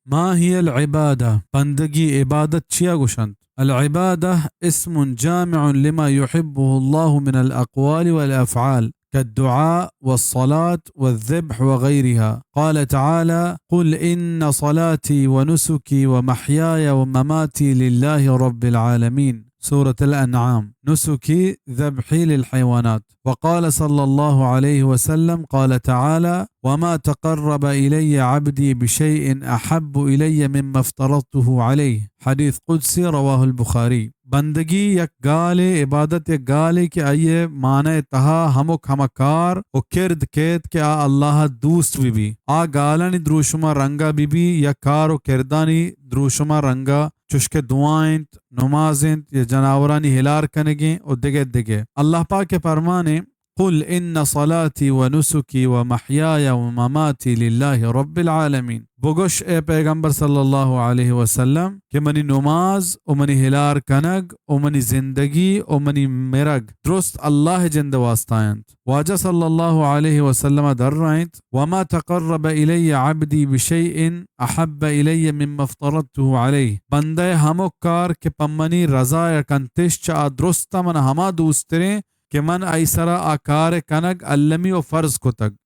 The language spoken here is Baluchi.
ما هي العبادة؟ بندگی، عبادت چیا گوشنت؟ العبادة اسم جامع لما يحبه الله من الأقوال والأفعال كالدعاء والصلاة والذبح وغيرها. قال تعالى: قل إن صلاتي ونسكي ومحياي ومماتي لله رب العالمين. سورة الأنعام. نسكي ذبحي للحيوانات. وقال صلى الله عليه وسلم، قال تعالى: وما تقرب إلي عبدي بشيء أحب إلي مما افترضته عليه. حدیث قدسی، رواه البخاری. بندگی یک گالے، عبادت یک گالے کہ آئی ءِ معنی ءِ تہا ہمک ہما کار و کرد کیت کہ آ اللہ ءَ دوست بہ بی۔ آ گالانی دروشم ءَ رنگ ءَ بہ بی یا کار و کردانی دروشم ءَ رنگ ءَ، چوشکہ دعا انت، نماز انت یا جناورانی ہلار کنگیں و دگہ دگہ۔ اللہ پاک ءِ پرمانے: قل إن صلاتي ونسكي ومحياي ومماتي لله رب العالمين. بگوش اے پیغمبر صلی اللہ علیہ وسلم کہ منی نماز و منی ہلار کنگ و منی زندگی و منی مرگ درست اللہ ءِ جند ءِ واسطہ انت۔ واجہ صلی اللہ علیہ وسلم ءَ درائینت: وما تقرب إلي عبدي بشيء أحب إلي مما افترضته عليه. بندہ ءِ ہمک کار کہ پہ منی رضا ءَ کنتش، چہ آ درست ءَ من ہما دوستریں کہ من آئی سرا آ کار ءِ کنگ المی و فرض کتگ۔